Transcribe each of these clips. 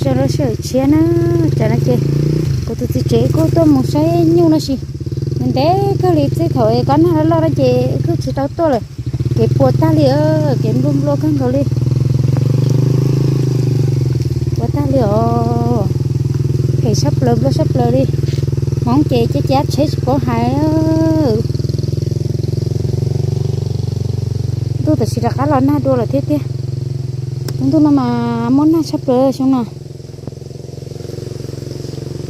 Lub sij hawm tshiab na, tam no ces kuv tus txiv tsev kuj tuaj mus saib nyuj no sis ntev kawg li, txij thaum kob nag loj loj no ces kuj tsis tau tuaj lawm. Kev puas tag li, kev nplua nplua kawg nkaus li. Puas tag li os, phem sab plaws nplua sab plaws li. Hmoov ces cia cia tsheb tsis paub hais. Ntuj tam sim rov qab los nag dua lawm thiab tiag. Lub ntuj no mas muaj nag tshaj plaws xyoo no.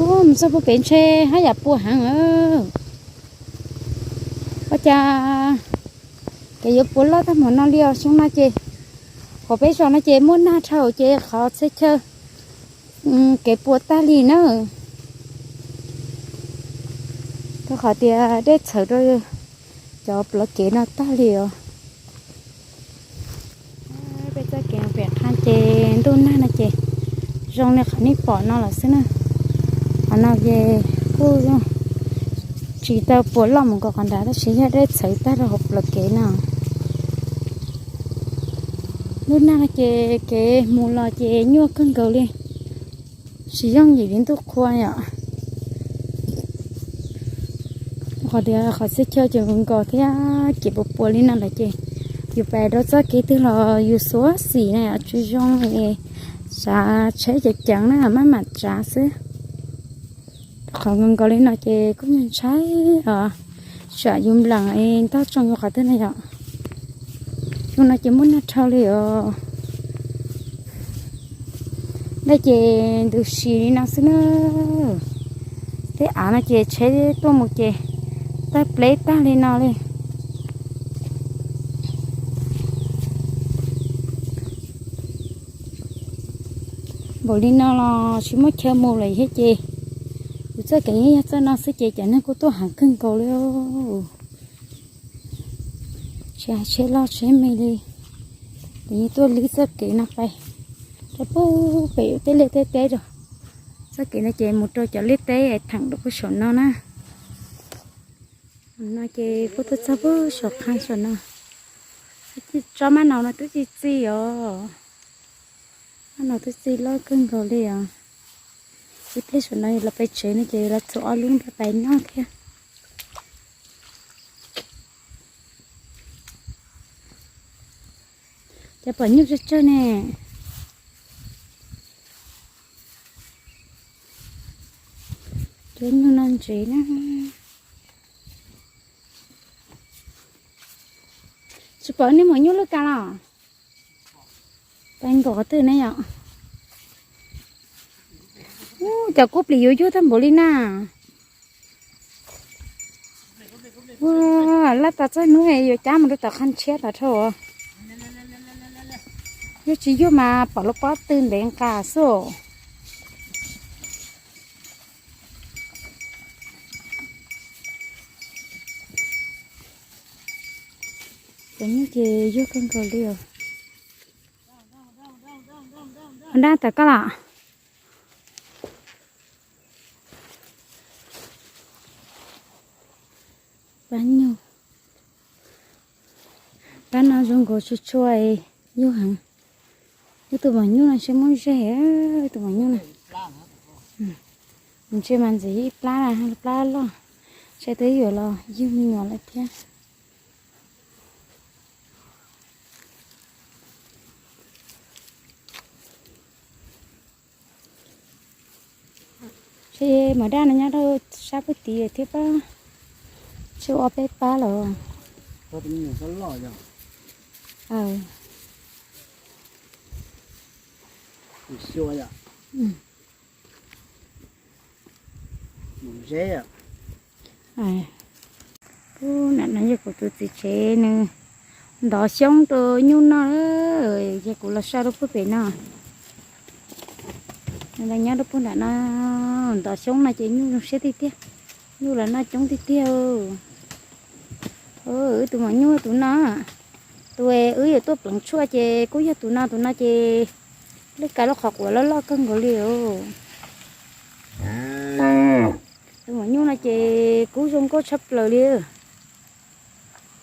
Mus txog puag pem ntshe haj yam puas heev. Ua cas kev yuav puas loj tag npaum no li os xyoo no ces, qhov peb zos no ces muaj nag dhau ces qhov txhia chaw kev puas tag li na. Rau qhov tias dej txhawv rau cov plawv kev no tag li os. Peb txoj kev pem qha ces ntuj nag no ces zoo li qhov nej pom no lawm xwb na. Qhov no ces kuj tsis tau puas loj mus nkaus qhov nrad tab sis yog dej txhawv tag rau hauv plawv kev no. Ntuj nag no ces kev mus los ces nyuaj kawg nkaus li, tsis yooj yim li ntuj qhua yom. Qhov tias qhov txhia chaw ces nkaus thiab kev puas puas li no lawm ces yus pais rau txoj kev twg los yus xuav xim na yom, tsis zoo li tsav tsheb ceev ceev na, maj mam tsav xwb. Qhov nkaus nkaus li no ces kuj ntshai os, tsam yus nplees es ntog tsoo yus qhov twg na yom. Xyoo no ces muaj nag dhau li os. Dej ces ntws si li no xwb na. Tej av no ces tsheb tuaj mus ces tawg pleb tag li no li. Npaum li no los tsis muaj chaw mus lawm thiab ces, kuv txoj kev yeej yog txoj no xwb ces cov neeg kuj tuaj heev kawg nkaus li. Tsis hais tsheb loj tsheb me li, ces yeej tuaj lib txoj kev no pais rau puag pem tej liaj tej teb rau. Txoj kev no ces mus rau cov liaj teb theem rau puag saum no na. No ces kuj tuaj txog puag saum qha saum no. Tsob mab naus no twb txi txiv os. Mab naus twb txi loj kawg nkaus li os. Ib pliag saum no los pem tsev no ces los txhuam ob lub pais noj thiab. Cov pom nyuj tsawg tsawg ne. Cov nyuj no ntsev na. Tsis pom nej maum nyuj lwj kas los? Pais nkaum qhov twg ne yom? Ub, cov kub plis yuav yuag tag npaum li na. Ua, laj tas txog hnub yuav cab mus rau tom qhov tshiab tom dhau. Yuag tsis yuag mas pom lub pob tw ntev nqa xwb. Cov nyuj ces yuag kawg nkaus li os. Ua dab tawm koj los? Pab nyuj. Pab no zoo nkaus tsis tshua yuag heev. Ib tug maum nyuj no ntshe muab zeg, ib tug maum nyuj no. Ntshe mas ntxim ib plab, plab loj, ntshe twb yuav los yug me nyuam lawm thiab. Ntshe maum dab no nyob rau sab puag tid thiab pab, ntshe ua peb pab lawm. Ub, nram no yog kuv tus txiv tsev nws ntov xyoob rau nyuj noj, ces kuv los so rau puag pem no. Nws los nyob rau puag nram no ntov xyoob no ces nyuj zoo siab tiag tiag, nyuj los noj coob tiag tiag. Wb tus maum nyuj tus no, tus wb yuav tuaj pleev tshuaj ces kuj yog tus no, tus no ces lwj kas lub qhov quav loj loj kawg nkaus li os. Tus maum nyuj no ces kub zoo nkauj tshaj plaws li.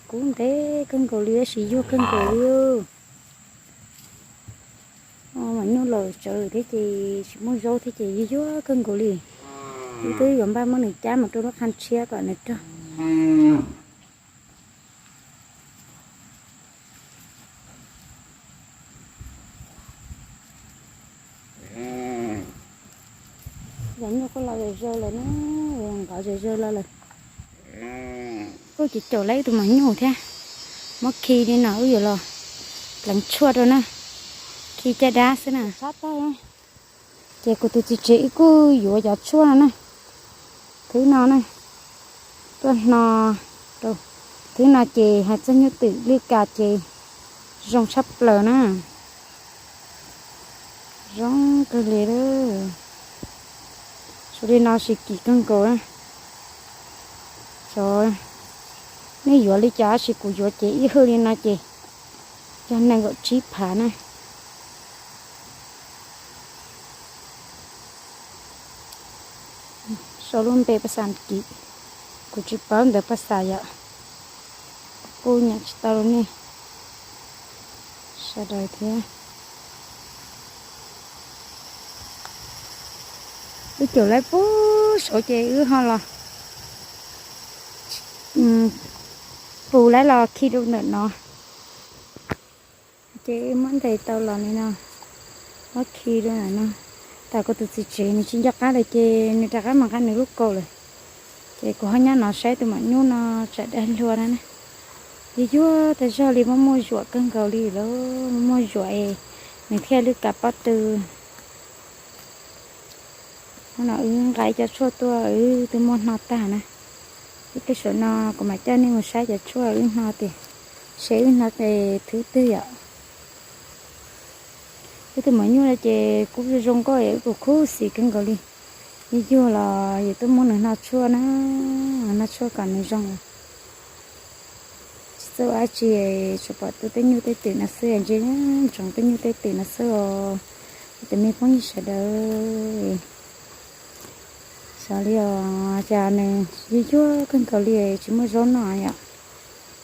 Kub ntev kawg nkaus li tab sis yuag kawg nkaus li. Maum nyuj los tsawv thiab ces tsis muaj zaub thiab ces yuag yuag kawg nkaus li. Wb twb yuav npaj muab nws cab mus rau lub qhov tshiab kom nws rog. Cov nyuj kuj los zom zaws lawm na, nkov zom zaws los lawm. Kuj tsis caum lawm tus maum nyuj thiab. Muab khi li no wb yuav los pleev tshuaj rau na, khi caj dab xwb na. Ces kuv tus txiv tsev wb kuj yuav cov tshuaj no na, thwb no na, tuaj hno rau. Thwb no ces hais txog nyuj twm lwj kas ces zoo tshaj plaws na. Zoo kawg li lawm. Zoo li no tsis kim kawg nkaus na. Cov nej yuav li cas tab sis kuv yuav ces ib hwj li no ces yog nees nkaum tsib phav na. Sau lub npe paj xas kiv, kuv tsis paub ntawv paj xas yom. Kuj nyeem tsis tau rau nej sawv daws thiab. Wb caum lawm puag saud ces wb ho los pus lawm los khi rau ntawm no. Ces wb muab ntes tau los li no, muab khi rau ntawm no. Tam kuv tus txiv tsev nws tsis nco qab lawm ces nws rov qab mus nqa nws lub kaus lawm. Ces kuv ho nyob no saib tus maum nyuj no tsam dai hlua na. Yuag yuag tag zog li, muaj muaj zuam kawg nkaus li lawm, muaj muaj zuam es nws thiaj lwj kas pob tw. Hnub no wb nqa ib co tshuaj tuaj wb twb muab hno tag na. Ib pliag saum no kuv mam coj nej mus saib cov tshuaj wb hno tias, seb wb hno thwb twg yom. Wb tus maum nyuj no ces kuj zoo zoo nkauj es wb kuj khuv xim kawg nkaus li. Yuag yuag los yus twb muab nws hno tshuaj na, hno tshuaj kom nws zoo. Tsis txawj ua dab tsi, tsuas pom tus tej nyuj tej twm no xwb, ntsia ntsoov tej nyuj tej twm no xwb os. Ib tsoom me phooj ywg sawv daws, xyov li os, cas nws yuag yuag kawg nkaus li, tsis muaj zaub noj yom.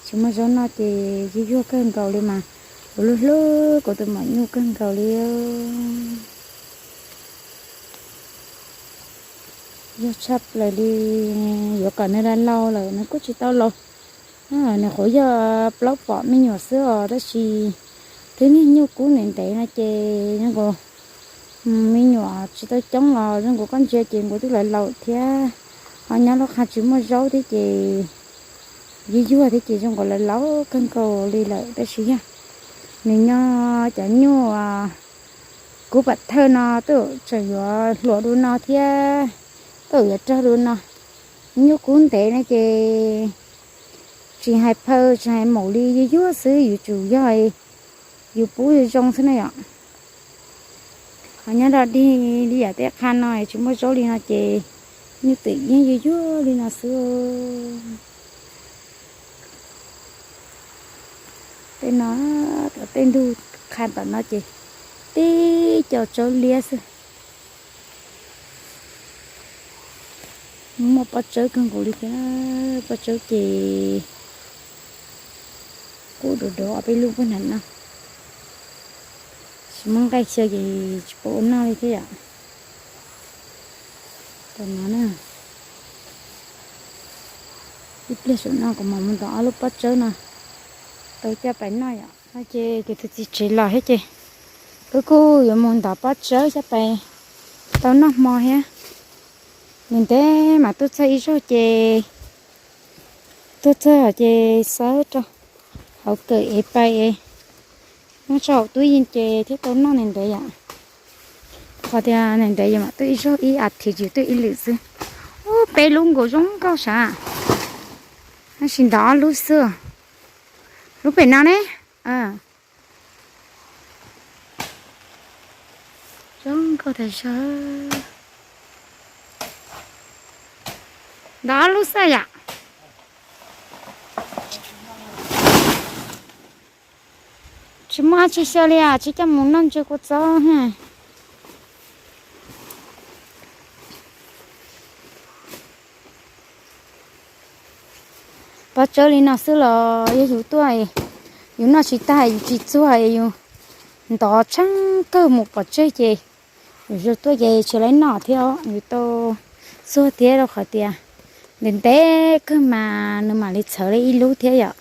Tsis muaj zaub noj ces yuag yuag kawg nkaus li mas, kuv hlub hlub kuv tus maum nyuj kawg nkaus li. Yuag tshaj plaws li, yuav kom nws laus laus lawm nws kuj tsis tau laus. Nws qhuav yog plaub pom me nyuam xwb os, tab sis twb niag nyuj kub ntev ntev no ces zoo nkaus me nyuam tsis tau coob los zoo nkaus koj ntsia ces nkaus twb laus laus thiab. Ho nyob lub qhov tsis muaj zaub thiab ces yuag yuag thiab ces zoo nkaus laus laus kawg nkaus li lawm, tab sis yog nws nyob cov nyuj kub pam thawj no twb tseem yuav hluas dua no thiab, twb yuav rog dua no. Nyuj kub ntev no ces tsis hais phaw tsis hais maum li, yuag yuag xwb, yus tsum yog yus pub zoo xwb na yom. Ho nyob rau dig li yam tej qha no tsis muaj zaub li no ces nyuj twm yeej yuag yuag li no xwb. Tej no, tej ntug qha tom no ces tib co tsawb liab xwb. Muaj pob tsawb kawg nkaus li thiab, pob tsawb ces kub dov dov peb lub puag nram no. Tsis muaj nqaij xyaw ces tsis pom ua noj li thiab yom. Tam no na, ib pliag saum no kuv mam mus ntov ob lub pob tsawb no tau coj pais noj yom. No ces kuv tus txiv tsev los thiab ces wb kuj yuav mus ntov pob tsawb coj pais tau noj hmo thiab. Ntev ntev mas tuaj txog ib zaug ces, tuaj txog ces xawb rau hauv kawm es pais es nyob rau hauv tub yees ces thiaj tau noj ntev ntev yom. Qhov tias ntev ntev yus mam tuaj ib zaug, ib as thiv yus tuaj ib lwm xwb. Ub, peb lub nkaus zoo nkauj sav, tab sis ntov ob lub xwb. Lub pem no ne. Zoo nkauj tas zog. Ntov ob lub xwb yom. Tsis muaj dab tsi xyaw li as, tsis coj mus noj ntses kua txob. Pob tsawb li no xwb los yog yus tuaj, yus noj tsis tag yus tsis txuag, yus ntov tshaj kawg mus pov tseg ces yus zog tuaj ces tsis laib noj thiab os, yus tau txuag thiab rau qhov tias ntev ntev kawg mas nws mam li txhawv li ib lub thiab yom.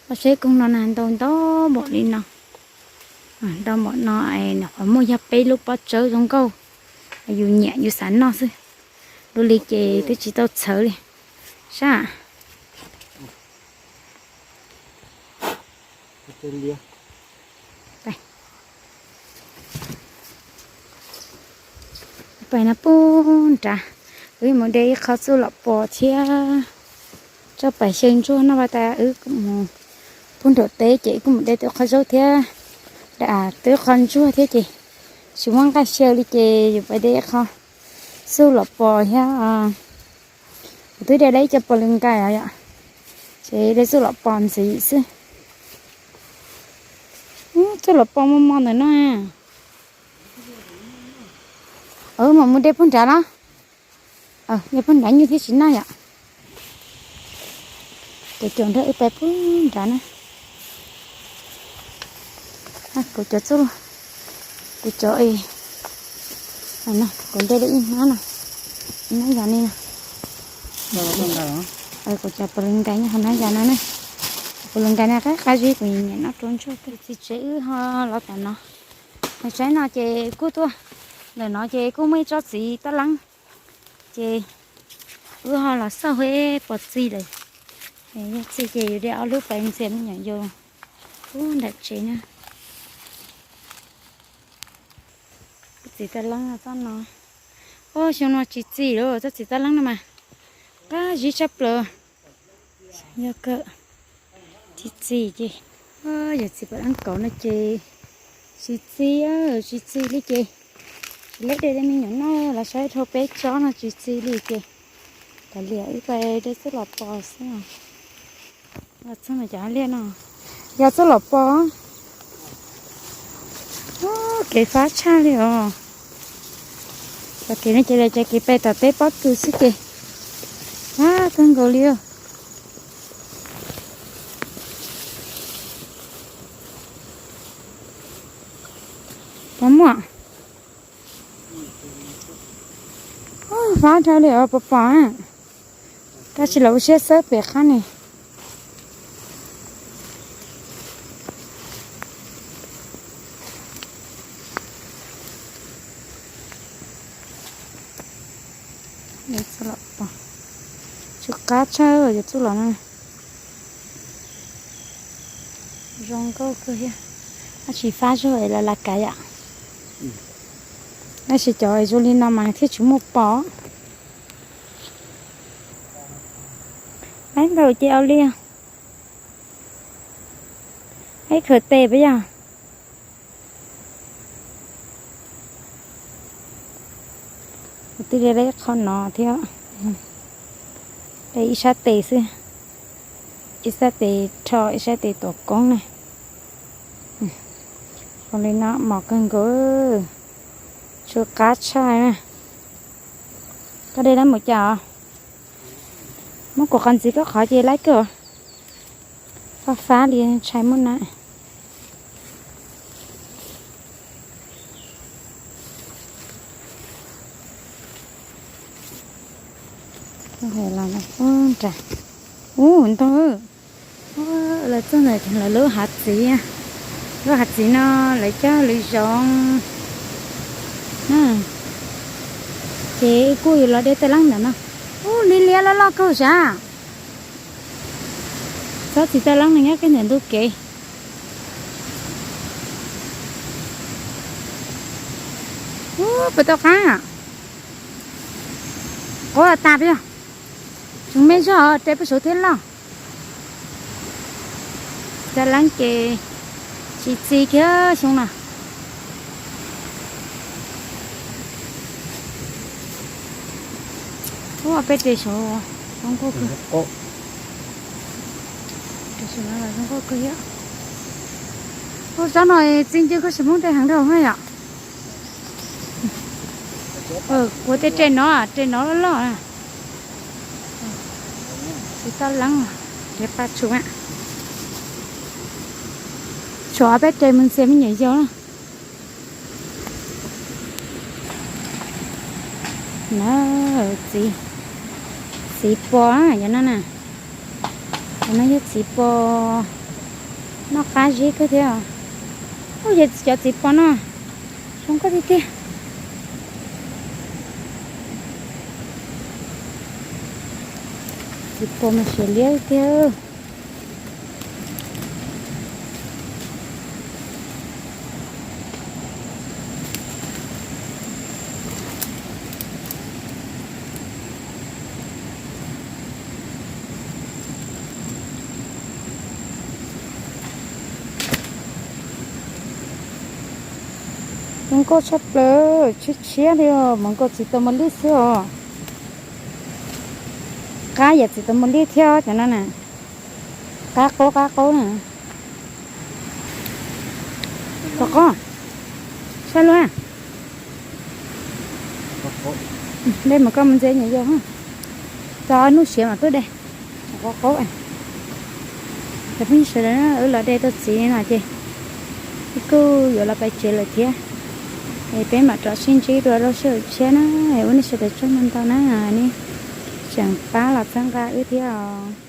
Koj saib koog no na, ntau ntau npaum li no, ntau npaum no, nws qhov muaj yog peb lub pob tsawb zoo nkauj, yus nyiam yus xav noj xwb. Dua li ces twb tsis tau txhawv li sab. Pais no pub nrad, wb mus de ib qho txuj lom pos thiab tso pais xyaw ntsuag noj. Pas tas wb mus pub nraum teb ces wb kuj mus de tau qho zaub thiab, twb qho ntsuag thiab ces tsis muaj nqaij xyaw li ces yus pais de ib qho txuj lom pos thiab. Kuv twb de lawm ib co pos lwg nkais os yom, ces de txuj lom pos ntxiv xwb. Txuj lom pos mos mos ntawm no. Mam mus de pug nrad no. De pug nrad nyuj thiab tsis noj yom. Kuv cov nrog wb pais pug nrad na. Kuv cov txuj, kuv cov, kuv nte li ib hnab no, ib hnab yas ni no. Kuv cov pos lwg nkais nyob hauv hnab yas no na. Pos lwg nkais no qab qab zib, kuv nyiam noj rau ntsuag. Txiv tsev wb ho los tom no, saib no ces kuj tuaj ntawm no ces kuj muaj ib tsob txiv tab leeb, ces wb ho los xauj eb pos txi lawm. Yog txi ces yus de ob lub pais ntxias me nyuam yaus pub nram tsev na. Txiv tab leeb tsob no, o xyoo no tsis txi lawm, tsob txiv tab leeb no mas qab zib tshaj plaws. Yog kawg tsis txi ces, yog txiv pom leej kauv no ces tsis txi, tsis txi li ces tsis leb de de me nyuam noj los saib dhau peb tsob no tsis txi li ces kav liam wb pais de txuj lom pos xwb. Los txog cov liaj no, yog txuj lom pos. Kev fab tshaj li os. Cov kev no ces lawv cov kev pem tom teb pob kws xwb ces fab kawg nkaus li. Pom muaj, fab dhau li os pos pos. Tab sis los ua siab xawb pem qab ni. Txuj lom pos, tsw qab tshaj cov txuj lom no. Zoo nkauj kawg thiab. Tab sis fab zog es lawv la kav yom. Tab sis cov zoo li no mas thiaj tsis muaj pos. Laib nkaus ces ua li, laib khaws tes puas yog? Kuv twb de ib qho no thiab, de ib sab tes xwb, ib sab tes rho ib sab tes tuav koob na. Ua li no mos kawg nkaus, tsw qab tshaj. Koj de lawm mus cas os? Muab kuv qhov ntxiv koj qhov ces laib kawg. Fab fab li ntshai muaj na. Ub ntag, lawv txog ntawm lawv lub hav txiv, lub hav txiv no lawv cog lwm zoov. Ces kuj yuav los de tej leeb ntawm no. Ub, liab liab loj loj kawg sav. Tsob txiv taj leeb no nyob kiag ntawm ntug kev. Ub, puas tau qab? Quav tas peb yog, tseem me zog, rau peb saud thiab loj. Txiv taj leeb ces tsis txi kiag xyoo no. Ub, peb rau saud zoo nkauj kawg. Rau saum no los zoo nkauj kawg thiab. Ub, tsob no txi ncw koj sim muab rau heev dhau na yom. Kuv tej rau no, rau no loj loj. Txiv taj leeb, rau paj tshum. Tshuav peb tes mus ntxias me nyuam yaus na. Na, txiv, txiv pos cov no na. Cov no yog txiv pos, noj qab zib kawg thiab. Ub, yog cov txiv pos no zoo nkauj tiag tiag. Txiv pos mas siav liab tiag. Zoo nkauj tshaj plaws, tshiab tshiab li os, mas nkaus txiv tau muas lij xwb os. Qab yam txiv tau muas lij thiab cov no na. Qab qaub qab qaub na. Qaub qaub. Saib luaj. Dej mas koj mus ntxias nyuam yaus, tso hnub siav mas tuaj de. Qaub qaub. Cov phooj ywg sawv daws, wb los de tau txiv no ces wb kuj yuav los pais tsev lawm thiab. Es peb mam rov sib ntsib dua lub sij hawm tshiab na. Es ua nej sawv daws tsaug ntau ntau na, nej tseem pab los txhawb nqa wb thiab os.